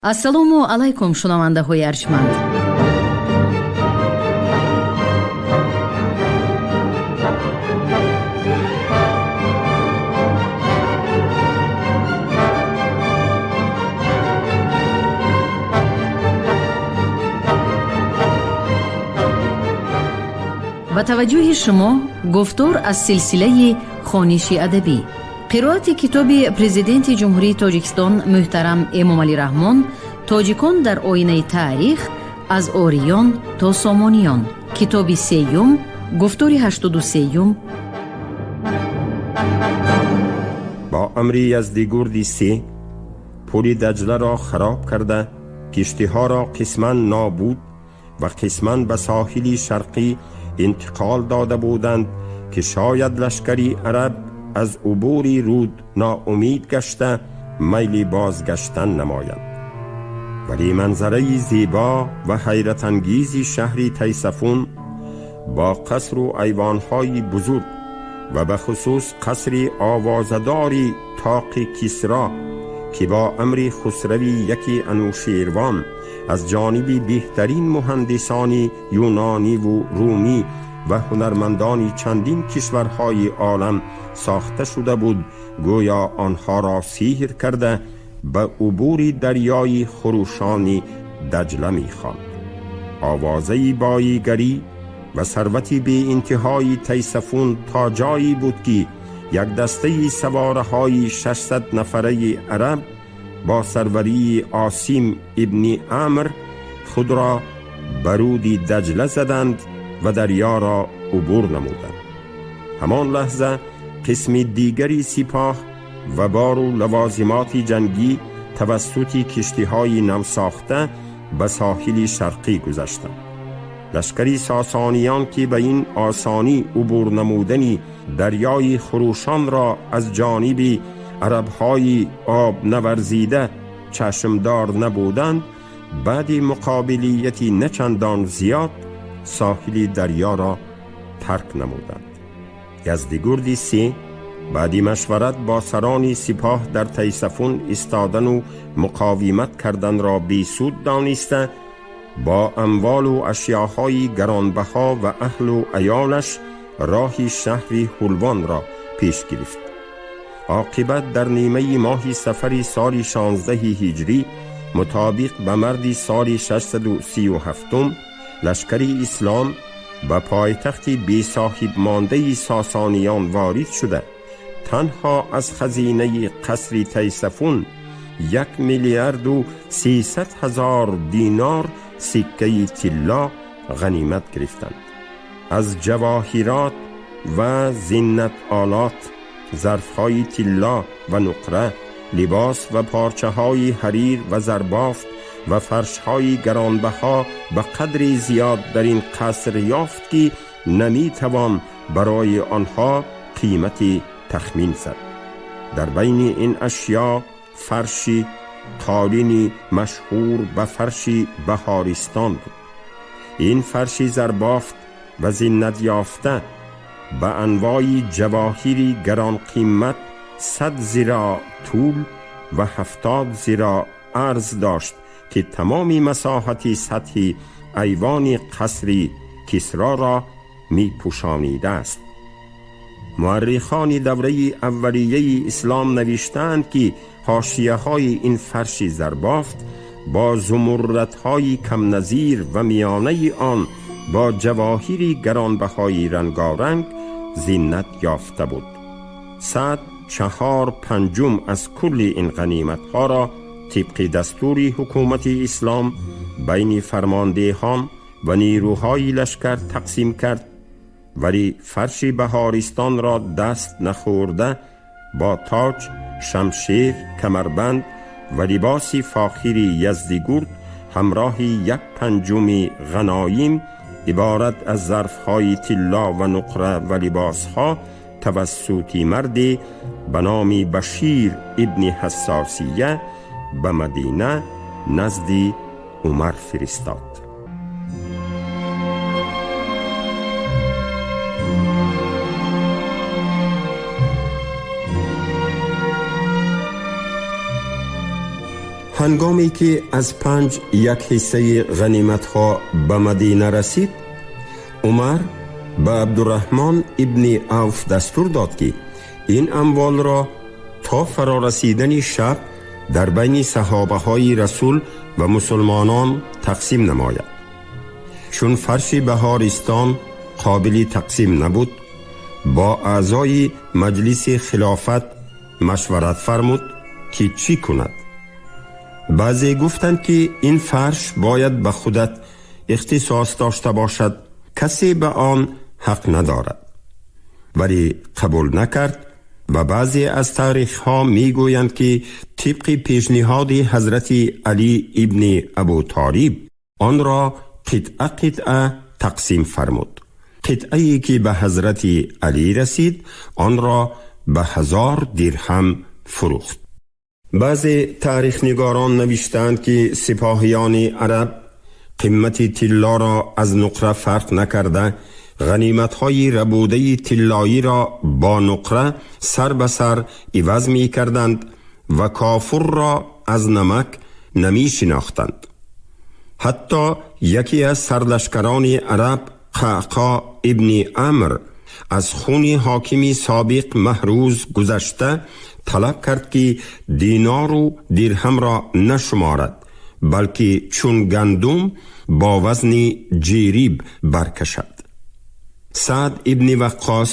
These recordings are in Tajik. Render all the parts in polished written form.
Ассалому алайкум, шунавандаҳои арҷманд. Ба таваҷҷӯҳи шумо гуфтор аз силсилаи хониши адабӣ, қироати китоби Президенти Ҷумҳурии Тоҷикистон муҳтарам Эмомалӣ Раҳмон «Тоҷикон дар оинаи таърих: аз ориён то сомониён», китоби сеюм, гуфтори 83-юм. Бо амри Яздигурди се пули Даҷларо хароб карда, киштиҳоро қисман нобуд ва қисман ба соҳили шарқӣ интиқол дода буданд, ки шояд лашкари араб аз убури руд ноумид гашта, майли бозгаштан намоянд. Вале манзараи зебо ва ҳайратангези шаҳри Тайсафун бо қасру айвонҳои бузург ва ба хусус қасри овозадори Тоқи Кисро, ки бо амри Хусрави яки Анушервон аз ҷониби беҳтарин муҳандисони юнониву румӣ ва ҳунармандони чандин кишварҳои олам сохта шуда буд, гӯё онҳоро сиҳр карда, ба убури дарёи хурӯшони Даҷла мехонд. Овозаи боигарӣ ва сарвати беинтиҳои Тайсафун то ҷое буд, ки як дастаи савораҳои 600 нафараи араб бо сарварии Осим ибни Амр худро ба руди Даҷла заданд ва дарёро убур намуданд. Ҳамон лаҳза қисми дигари сипоҳ ва бору лавозимоти ҷангӣ тавассути киштиҳои навсохта ба соҳили шарқӣ гузаштанд. Лашкари сосониён, ки ба ин осонӣ убур намудани дарёи хурӯшонро аз ҷониби арабҳои об наварзида чашмдор набуданд, баъди муқобилияти начандон зиёд соҳили дарёро тарк намуданд. Яздигурди се баъди машварат бо сарони сипоҳ дар Тайсафун истодану муқовимат карданро бесуд дониста, бо амволу ашёҳои гаронбаҳо ва аҳлу аёлаш роҳи шаҳри Ҳулвонро пеш гирифт. Оқибат дар нимаи моҳи сафари соли 16 ҳиҷрӣ, мутобиқ ба марди соли 637, лашкари ислом ба пойтахти бесоҳибмондаи сосониён ворид шуда, танҳо аз хазинаи қасри Тайсафун 1 миллиарду 300 000 динор сиккаи тилло ғанимат гирифтанд. Аз ҷавоҳирот ва зиннатолот, зарфҳои тилло ва нуқра, либос ва порчаҳои ҳарир ва зарбофт ва фаршҳои гаронбаҳо ба қадри зиёд дар ин қаср ёфт, ки наметавон барои онҳо қимати тахмин зад. Дар байни ин ашё фарши қолини машҳур ба фарши Баҳористон буд. Ин фарши зарбофт ва зиннатёфта ба анвои ҷавоҳири гаронқимат 100 зироъ тӯл ва 70 зироъ арз дошт, ки тамоми масоҳати сатҳи айвони қасри Кисроро мепӯшонидааст. Муаррихони давраи аввалияи ислом навиштаанд, ки ҳошияҳои ин фарши зарбофт бо зумуррадҳои камназир ва миёнаи он бо ҷавоҳири гаронбаҳои рангоранг зиннат ёфта буд. Сад чаҳор панҷум аз кулли ин ғаниматҳоро тибқи дастури ҳукумати ислом байни фармондеҳон ва нерӯҳои лашкар тақсим кард, вале фарши Баҳористонро даст нахӯрда бо тоҷ, шамшер, камарбанд ва либоси фохири Яздигурд ҳамроҳи як панҷуми ғаноим, иборат аз зарфҳои тилло ва нуқра ва либосҳо, тавассути марде ба номи Башир ибни Ҳассосия ба Мадина назди Умар фиристод. Ҳангоме ки аз панҷ як ҳиссаи ғаниматҳо ба Мадина расид, Умар ба Абдурраҳмон ибни Авф дастур дод, ки ин амволро то фарорасидани шаб дар байни саҳобаҳои Расул ва мусулмонон тақсим намояд. Чун фарши баҳористон қобили тақсим набуд, бо аъзои маҷлиси хилофат машварат фармуд, ки чӣ кунад. Баъзе гуфтанд, ки ин фарш бояд ба худат ихтисос дошта бошад, касе ба он ҳақ надорад. Вале қабул накард ва баъзе аз таърихҳо мегӯянд, ки тибқи пешниҳоди ҳазрати Алӣ ибни Абу Толиб онро қитъа қитъа тақсим фармуд. Қитъае ки ба ҳазрати Алӣ расид, онро ба 1000 дирҳам фурӯхт. Баъзе таърихнигорон навиштаанд, ки сипоҳиёни араб қимати тиллоро аз нуқра фарқ накарда, ғаниматҳои рабудаи тиллоиро бо нуқра сар ба сар иваз мекарданд ва кофурро аз намак намешинохтанд. Ҳатто яке аз сарлашкарони араб, Қаъқо ибни Амр, аз хуни ҳокими собиқ Маҳрӯз гузашта талаб кард, ки динору дирҳамро нашуморад, балки чун гандум бо вазни ҷириб баркашад. Саъд ибни Ваққос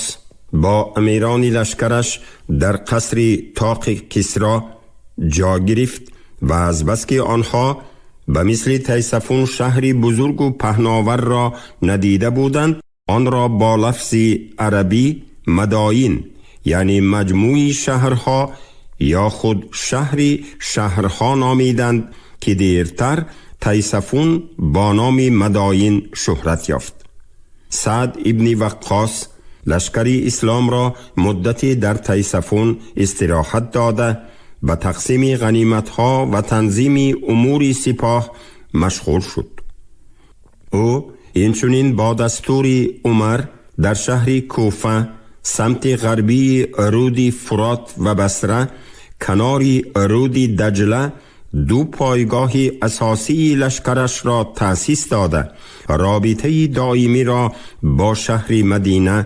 бо амирони лашкараш дар қасри тоқи Кисро ҷо гирифт ва азбаски онҳо ба мисли Тайсафун шаҳри бузургу паҳноварро надида буданд, онро бо лафзи арабӣ Мадоин, яъне маҷмӯи шаҳрҳо ё худ шаҳри шаҳрҳо номиданд, ки дертар Тайсафун бо номи Мадоин шӯҳрат ёфт. Саъд ибни Ваққос лашкари исломро муддате дар Тайсафун истироҳат дода, ба тақсими ғаниматҳо ва танзими умури сипоҳ машғул шуд. Ӯ инчунин бо дастури Умар дар шаҳри Куфа, самти ғарбии руди Фурот, ва Басра, канори руди Даҷла, ду пойгоҳи асосии лашкарашро таъсис дода, робитаи доимиро бо шаҳри Мадина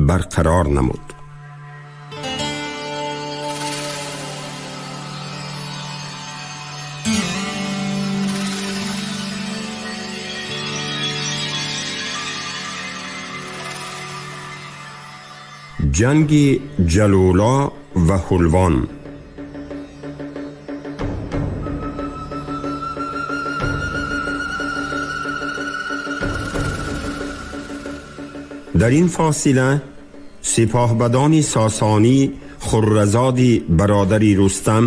барқарор намуд. Ҷанги Ҷалуло ва Ҳулвон. Дар ин фосила сипоҳбадони сосонӣ Хурразоди бародари Рустам,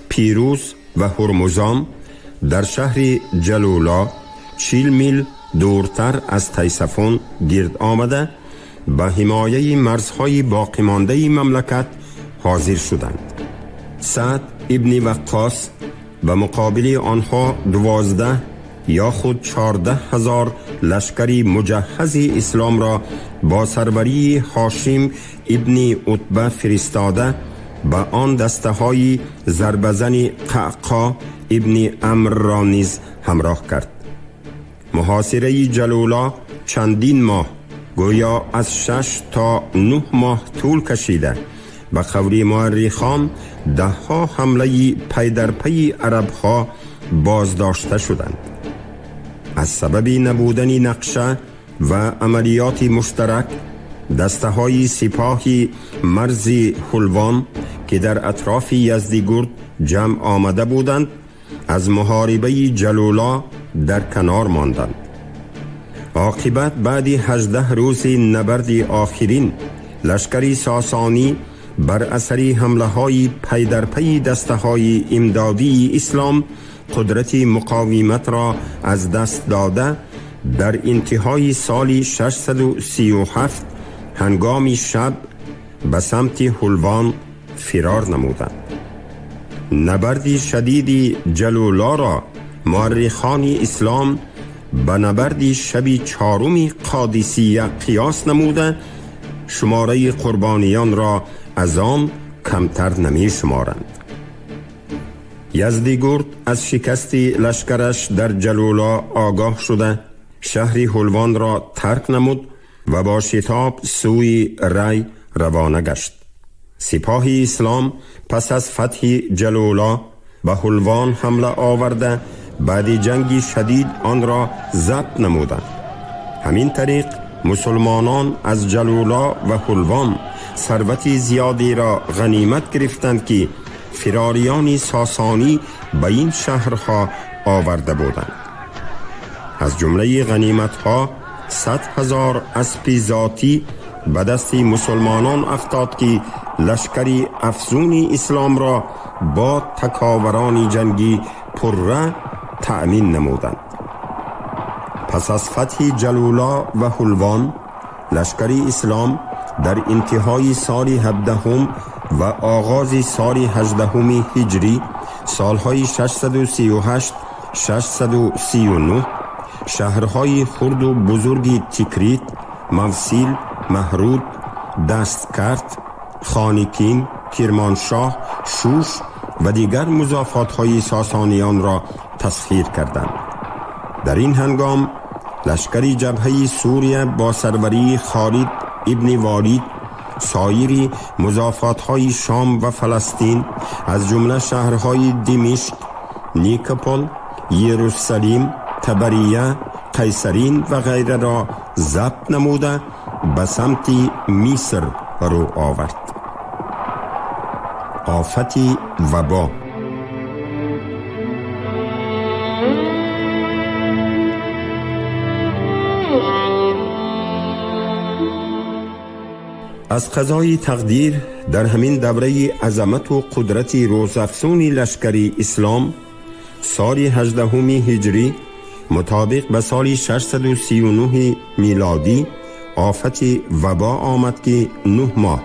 Пирӯз ва Ҳурмузом дар шаҳри Ҷалуло, 40 мил дуртар аз Тайсафун, гирд омада, ба ҳимояи марзҳои боқимондаи мамлакат ҳозир шуданд. Саъд ибни Ваққос ба муқобили онҳо 12 ё худ 14 ҳазор лашкари муҷаҳҳази исломро бо сарварии Ҳошим ибни Утба фиристода, ба он дастаҳои зарбазани Қаъқо ибни Амрро низ ҳамроҳ кард. Муҳосираи Ҷалуло чандин моҳ, гӯё аз 6 то 9 моҳ тӯл кашида, ба қавли муаррихон, даҳҳо ҳамлаи пайдарпайи арабҳо боздошта шуданд. Аз сабаби набудани нақша ва амалиёти муштарак, дастаҳои сипоҳи марзи Ҳулвон, ки дар атрофи Яздигурд ҷамъ омада буданд, аз муҳорибаи Ҷалуло дар канор монданд. Оқибат, баъди 18 рӯзи набарди охирин, лашкари сосонӣ бар асари ҳамлаҳои пайдарпайи дастаҳои имдодии ислом қудрати муқовиматро аз даст дода, дар интиҳои соли 637 ҳангоми шаб ба самти Ҳулвон фирор намуданд. Набарди шадиди Ҷалулоро муаррихони ислом ба набарди шаби чаҳоруми Қодисия қиёс намуда, шумораи қурбониёнро аз он камтар намешуморанд. Яздигурд аз шикасти лашкараш дар Ҷалуло огоҳ шуда, шаҳри Ҳулвонро тарк намуд ва бо шитоб сӯи Рай равона гашт. Сипоҳи ислом пас аз фатҳи Ҷалуло ба Ҳулвон ҳамла оварда, баъди ҷанги шадид онро забт намуданд. Ҳамин тариқ мусулмонон аз Ҷалуло ва Ҳулвон сарвати зиёдеро ғанимат гирифтанд, ки фирориёни сосонӣ ба ин шаҳрҳо оварда буданд. Аз ҷумлаи ғаниматҳо 100 000 аспи зотӣ ба дасти мусулмонон афтод, ки лашкари афзуни исломро бо таковарони ҷангӣ пурра таъмин намуданд. Пас аз фатҳи Ҷалуло ва Ҳулвон, лашкари ислом дар интиҳои соли 17 ва оғози соли 18 ҳиҷрӣ, солҳои 638 639, шаҳрҳои хурду бузурги Тикрит, Мавсил, Маҳруд, Дасткарт, Хоникин, Кирмоншоҳ, Шуш ва дигар музофотҳои сосониёнро тасхир карданд. Дар ин ҳангом лашкари ҷабҳаи Сурия бо сарварии Холид ибни Волид соири музофотҳои Шом ва Фаластин, аз ҷумла шаҳрҳои Димишқ, Никопол, Иерусалим, Табария, Қайсарин ва ғайраро забт намуда, ба самти Миср рӯ овард. Офати вабо. Аз қазои тақдир дар ҳамин давраи азамату қудрати рӯзафзуни лашкари ислом, соли 18 ҳиҷрӣ мутобиқ ба соли 639 милодӣ, офати вабо омад, ки 9 моҳ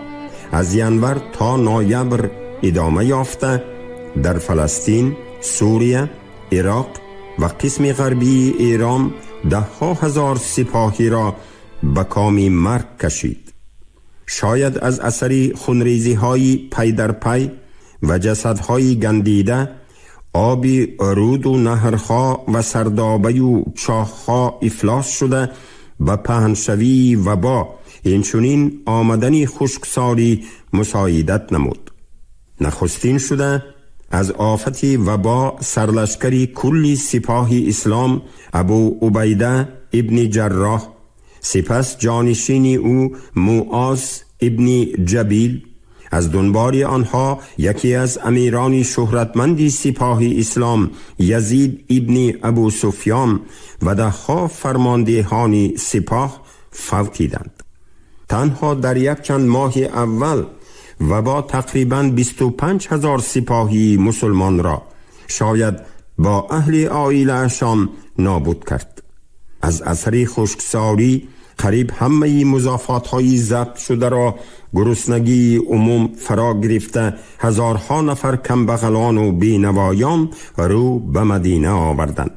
аз январ то ноябр идома ёфта, дар Фаластин, Сурия, Ироқ ва қисми ғарбии Эрон даҳҳо ҳазор сипоҳиро ба коми марг кашид. Шояд аз асари хунрезиҳои пай дар пай ва ҷасадҳои гандида, оби руду наҳрҳо ва сардобаю чоҳҳо ифлос шуда, ба паҳншавии вабо, инчунин омадани хушксолӣ мусоидат намуд. Нахустин шуда аз офати вабо сарлашкари кулли сипоҳи ислом Абу Убайда ибни Ҷарроҳ, сипас ҷонишини ӯ Муоз ибни Ҷабил, аз дунболи онҳо яке аз амирони шӯҳратманди сипоҳи ислом Язид ибни Абу Суфён ва даҳҳо фармондеҳони сипоҳ фавтиданд. Танҳо дар якчанд моҳи аввал вабо тақрибан 25 000 сипоҳии мусулмонро, шояд бо аҳли оилаашон, нобуд кард. Аз асари хушксолӣ қариб ҳамаи музофотҳои забт шударо гуруснагии умум фаро гирифта, ҳазорҳо нафар камбағалону бенавоён рӯ ба Мадина оварданд.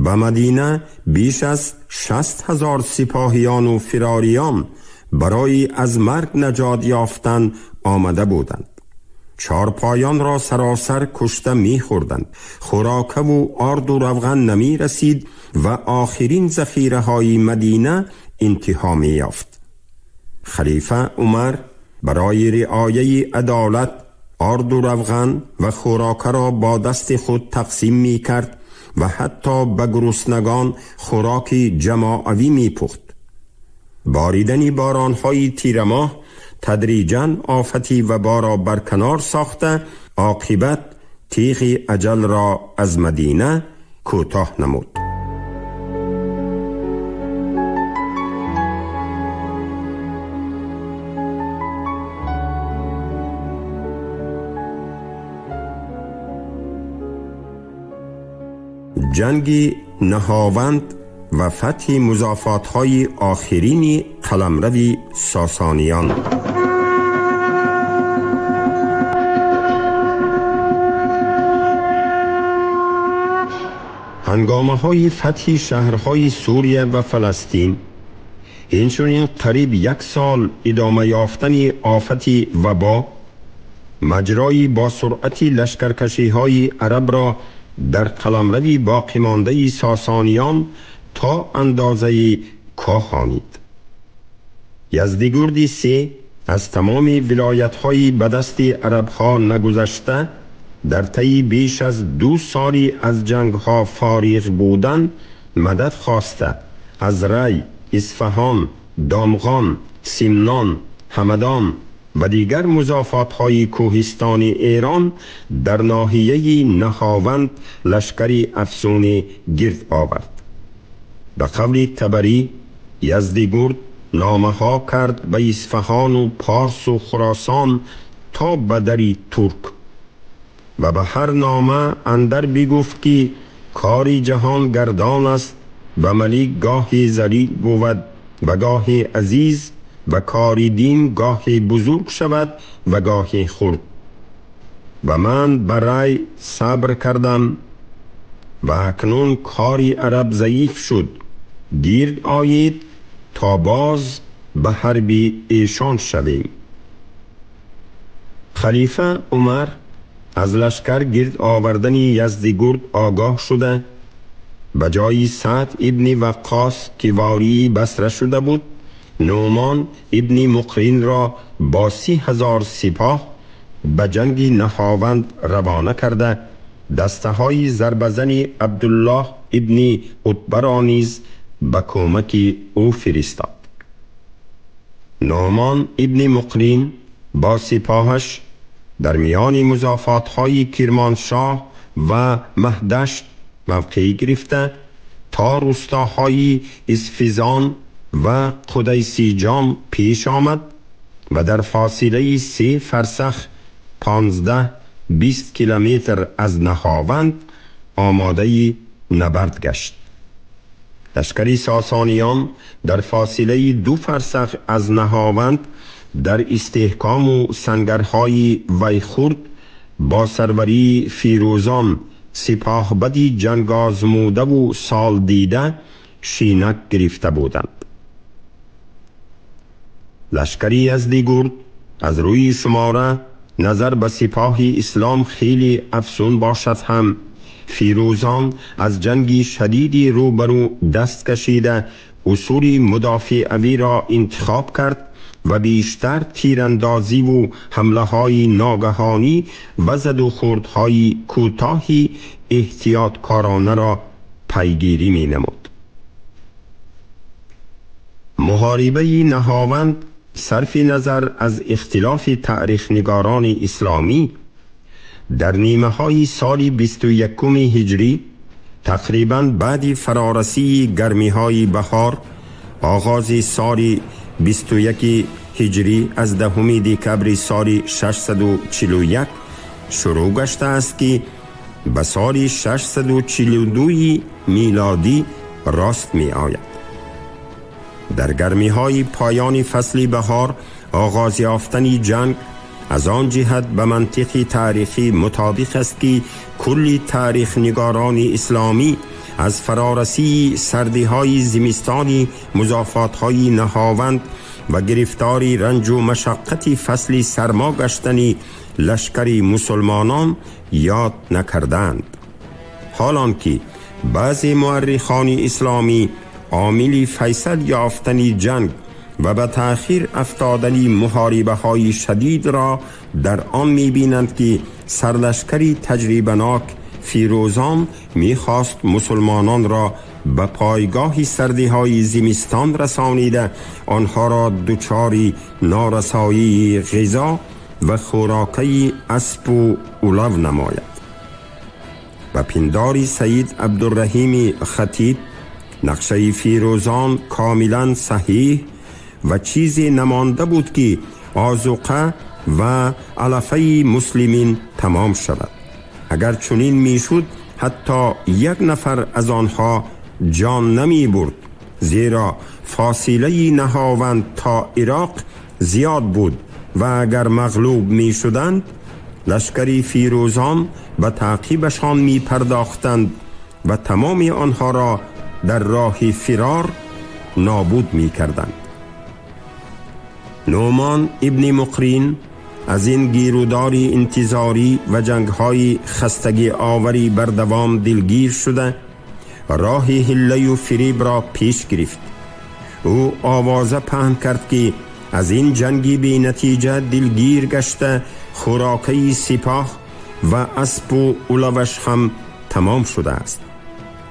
Ба Мадина беш аз 60 000 сипоҳиёну фирориён барои аз марг наҷот ёфтан омада буданд. Чорпоёнро саросар кушта мехӯрданд. Хӯрокаву орду равған намерасид ва охирин захираҳои Мадина интиҳо меёфт. Халифа Умар барои риояи адолат орду равған ва хӯрокаро бо дасти худ тақсим мекард ва ҳатто ба гуруснагон хӯроки ҷамоавӣ мепухт. Боридани боронҳои тирамоҳ тадриҷан офати ваборо барканор сохта, оқибат теғи аҷалро аз Мадина кӯтоҳ намуд. Ҷанги Наҳованд ва фатҳи музофотҳои охирини қаламрави сосониён. Ҳангомаҳои фатҳи шаҳрҳои Сурия ва Фаластин, инчунин қариб як сол идома ёфтани офати вабо маҷрои бо суръати лашкаркашиҳои арабро дар қаламрави боқимондаи сосониён то андозаи коҳонид. Яздигурди се аз тамоми вилоятҳои ба дасти арабҳо нагузашта, дар таи беш аз 2 соли аз ҷангҳо фориғ будан мадад хоста аз Рай, Исфаҳон, Домғон, Симнон, Ҳамадон ва дигар музофотҳои кӯҳистони Эрон дар ноҳияи Наҳованд лашкари афзуне гирд овард. Ба қавли Табарӣ, Яздигурд номаҳо кард ба Исфаҳону Порсу Хуросон то ба дари Турк ва ба ҳар нома андар бигуфт, ки кори ҷаҳон гардон аст ва малик гоҳе залил бувад ва гоҳе азиз ва кори дин гоҳе бузург шавад ва гоҳе хурд. Ва ман ба рай сабр кардам ва акнун кори араб заиф шуд. Гирд оед то боз ба ҳарби эшон шавем. Халифа Умар аз лашкар гирд овардани Яздигурд огоҳ шуда, ба ҷои Саъд ибни Ваққос, ки вории Басра шуда буд, Нӯъмон ибни Муқринро бо 30,000 сипоҳ ба ҷанги Наҳованд равона карда, дастаҳои зарбазани Абдуллоҳ ибни Утбаро низ ба кӯмаки ӯ фиристод. Нӯъмон ибни Муқрин бо сипоҳаш дар миёни музофотҳои Кирмоншоҳ ва Маҳдашт мавқеъ гирифта, то рӯстоҳои Исфизон ва Қудайсиҷон пеш омад ва дар фосилаи 3 фарсах 15-20 километр аз Наҳованд омодаи набард гашт. Лашкари сосониён дар фосилаи 2 фарсах аз Наҳованд дар истеҳкому сангарҳои вайхурд бо сарварии Фирӯзон, сипоҳбади ҷангозмудаву солдида, шинак гирифта буданд. Лашкари Яздигурд аз рӯи шумора назар ба сипоҳи ислом хеле афзун бошад ҳам, Фирӯзон аз ҷанги шадиди рӯбарӯ даст кашида, усули мудофиавиро интихоб кард ва бештар тирандозиву ҳамлаҳои ногаҳонӣ ва задухӯрдҳои кӯтоҳи эҳтиёткоронаро пайгирӣ менамуд. Муҳорибаи Наҳованд сарфи назар аз ихтилофи таърихнигорони исломӣ дар нимаҳои соли 21 ҳиҷрӣ, тақрибан баъди фарорасии гармиҳои баҳор, оғози соли 21 ҳиҷрӣ аз 10 декабри соли 641 шурӯъ гаштааст, ки ба соли 642 милодӣ рост меояд. Дар гармиҳои поёни фасли баҳор оғоз ёфтани ҷанг аз он ҷиҳат ба мантиқи таърихӣ мутобиқ аст, ки кулли таърихнигорони исломӣ аз фарорасии сардиҳои зимистони музофотҳои Наҳованд ва гирифтори ранҷу машаққати фасли сармо гаштани лашкари мусулмонон ёд накардаанд. ҳолон ки баъзе муаррихони исломӣ омили файсал ёфтани ҷанг ва ба таъхир афтодани муҳорибаҳои шадидро дар он мебинанд, ки сарлашкари таҷрибанок Фирӯзон мехост мусулмононро ба пойгоҳи сардиҳои зимистон расонида, онҳоро дучори норасоии ғизо ва хӯрокаи аспу улав намояд. Ба пиндори Саид Абдурраҳими Хатиб, нақшаи Фирӯзон комилан саҳиҳ ва чизе намонда буд, ки озуқа ва алафаи муслимин тамом шавад. Агар чунин мешуд, ҳатто як нафар аз онҳо ҷон намебурд, зеро фосилаи Наҳованд то Ироқ зиёд буд ва агар мағлуб мешуданд, лашкари Фирӯзон ба таъқибашон мепардохтанд ва тамоми онҳоро дар роҳи фирор нобуд мекарданд. Нӯъмон ибни Муқрин از این گیروداری انتظاری و جنگ‌های خستگی آوری بردوام دلگیر شده راه حیله و فریب را پیش گرفت. او آوازه پهن کرد که از این جنگی بی نتیجه دلگیر گشته خوراکه سپاه و اسب و اولوش هم تمام شده است.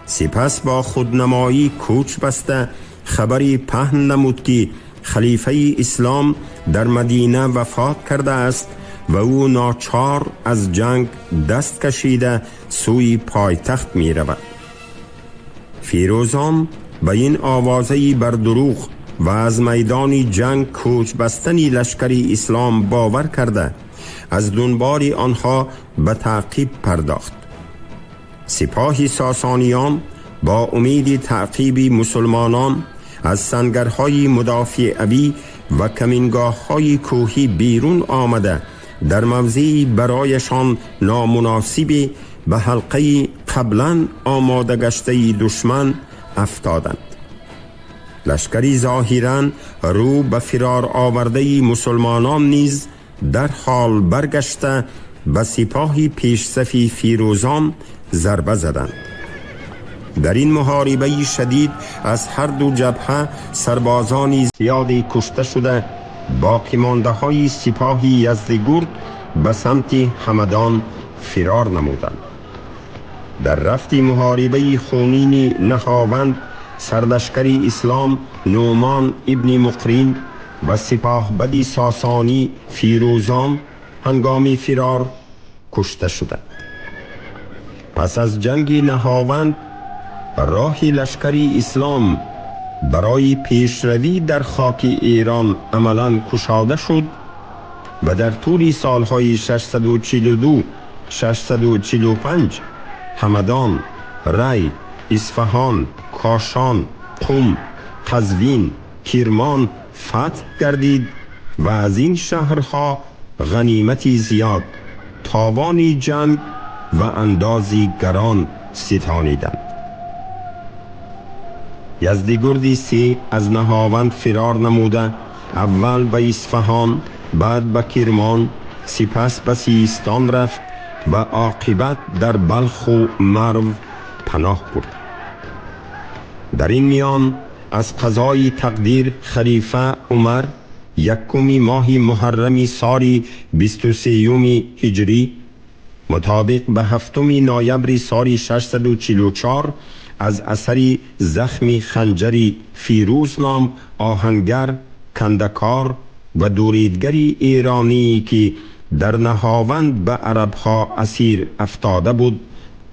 سپس با خودنمایی کوچ بسته خبری پهن نمود که خلیفه اسلام در مدینه وفات کرده است و او ناچار از جنگ دست کشیده سوی پایتخت می رود. فیروزان به این آوازه بر دروغ و از میدان جنگ کوچ بستن لشکر اسلام باور کرده از دنبال آنها به تعقیب پرداخت. سپاه ساسانیان با امید تعقیب مسلمانان از سنگرهای مدافعوی و کمینگاه‌های کوهی بیرون آمده در موضعی برایشان نامناسب به حلقه قبلا آماده گشته دشمن افتادند. لشکری ظاهراً رو به فرار آورده مسلمانان نیز در حال برگشته به سپاه پیشصفی فیروزان ضربه زدند. در این محاربه شدید از هر دو جبهه سربازانی زیادی کشته شده، باقی مانده های سپاه یزدگرد به سمت همدان فرار نمودند. در رفت محاربه خونین نهاوند سرلشکر اسلام نعمان ابن مقرین و سپاه بدی ساسانی فیروزان هنگام فرار کشته شدند. پس از جنگ نهاوند راه لشکر اسلام برای پیشروی در خاک ایران عملاً کشاده شد و در طول سالهای 642 645 همدان، ری، اصفهان، کاشان، قم، قزوین، کرمان فتح گردید و از این شهرها غنیمتی زیاد، تاوان جنگ و اندازی گران ستانیدند. یزدگرد سه از نهاوند فرار نموده اول به اصفهان، بعد به کرمان، سپس به سیستان رفت و عاقبت در بلخ و مرو پناه برد. در این میان از قضای تقدیر خلیفه عمر یکم ماه محرم سال 23 هجری مطابق به 7 نوامبر سال 644 از اثر زخم خنجر فیروز نام آهنگر، کندکار و دوریدگر ایرانی که در نهاوند به عربها اسیر افتاده بود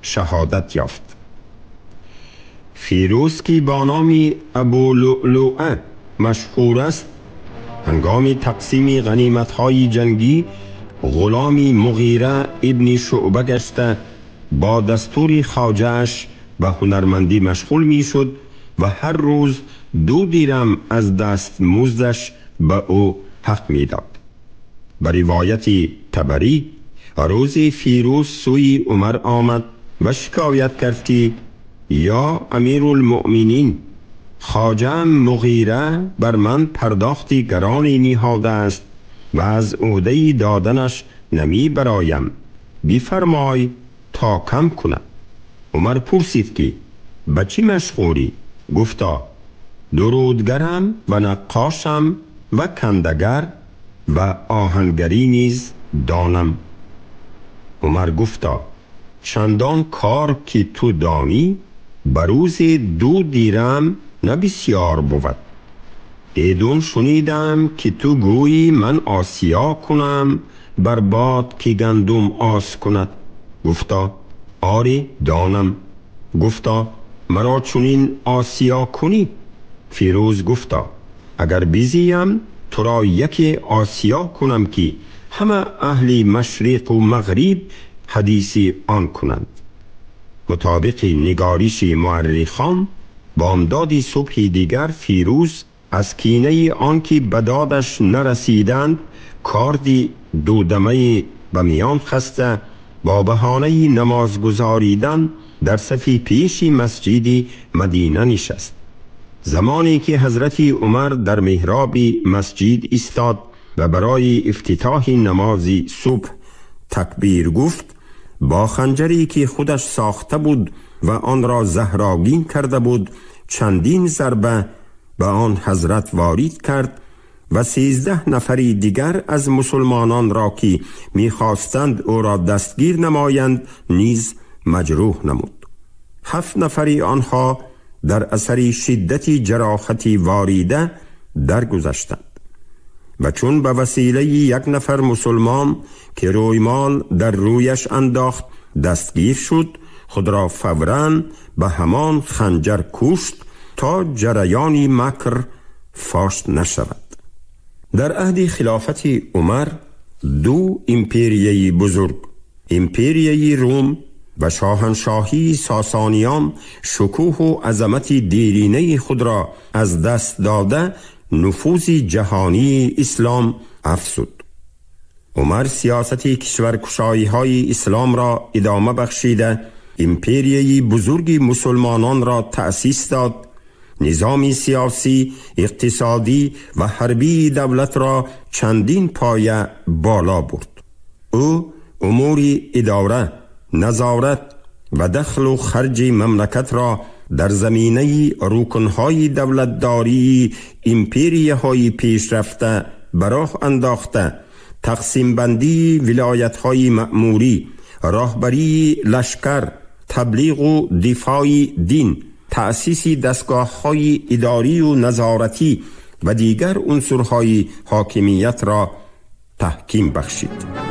شهادت یافت. فیروز که با نام ابولؤلؤه مشهور است، هنگام تقسیم غنیمت‌های جنگی غلام مغیره ابن شعبه گشته با دستور خواجه‌اش به هنرمندی مشغول میشد و هر روز 2 درم از دست مزدش به او حق میداد. به روایت طبری روز فیروز سوی عمر آمد و شکایت کرد که یا امیرالمؤمنین، خواجه‌ام مغیره بر من پرداختی گرانی نهاده است و از عهده دادنش نمی برایم، بفرمای تا کم کند. عمر پرسید که به چی مشغولی؟ گفتا درودگرم و نقاشم و کندگر و آهنگری نیز دانم. عمر گفتا چندان کار که تو دانی به روز 2 درم نه بسیار بود. ایدون شنیدم که تو گویی من آسیا کنم بر باد که گندم آس کند. گفتا آری دانم. گفتا مرا چنین آسیا کنی؟ فیروز گفتا اگر بیزیم تو را یکی آسیا کنم که همه اهل مشرق و مغرب حدیث آن کنند. مطابق نگارش مورخان بامداد صبح دیگر فیروز از کینه آنکه به دادش نرسیدند کاردی دودمه به میان خسته با بهانه نماز گزاریدن در صف پیش مسجد مدینه نشست. زمانی که حضرت عمر در محراب مسجد ایستاد و برای افتتاح نماز صبح تکبیر گفت، با خنجری که خودش ساخته بود و آن را زهرآگین کرده بود چندین ضربه به آن حضرت وارد کرد و 13 نفری دیگر از مسلمانان را که میخواستند او را دستگیر نمایند نیز مجروح نمود. 7 نفری آنها در اثر شدت جراحت واریده درگذشتند و چون به وسیله یک نفر مسلمان که رویمال در رویش انداخت دستگیر شد، خود را فوراً به همان خنجر کشت تا جریان مکر فاش نشود. در عهد خلافت عمر دو امپریه بزرگ، امپریه روم و شاهنشاهی ساسانیان، شکوه و عظمت دیرینه خود را از دست داده نفوذ جهانی اسلام افزود. عمر سیاست کشورکشایی های اسلام را ادامه بخشیده امپریه بزرگ مسلمانان را تأسیس داد. نظام سیاسی، اقتصادی و حربی دولت را چندین پایه بالا برد. او امور اداره، نظارت و دخل و خرج مملکت را در زمینه رکنهای دولتداری امپریه های پیشرفته براه انداخته، تقسیم بندی ولایت های مأموری، راهبری لشکر، تبلیغ و دفاع دین، تأسیس دستگاه های اداری و نظارتی و دیگر عنصرهای حاکمیت را تحکیم بخشید.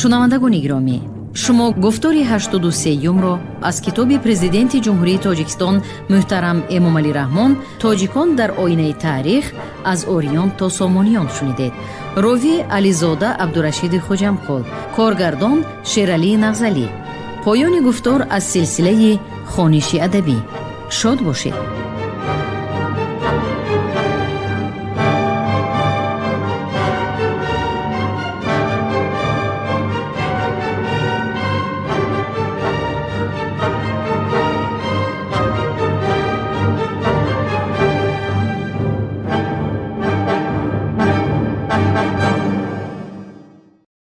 Шунавандагони гиромӣ, шумо гуфтори 83-юмро аз китоби Президенти Ҷумҳурии Тоҷикистон муҳтарам Эмомалӣ Раҳмон «Тоҷикон дар оинаи таърих аз ориён то сомониён» шунидед. Ровӣ Ализода Абдурашиди Хоҷамқул, коргардон Шералии Нағзалӣ. Поёни гуфтор аз силсилаи хониши адабӣ. Шод бошед.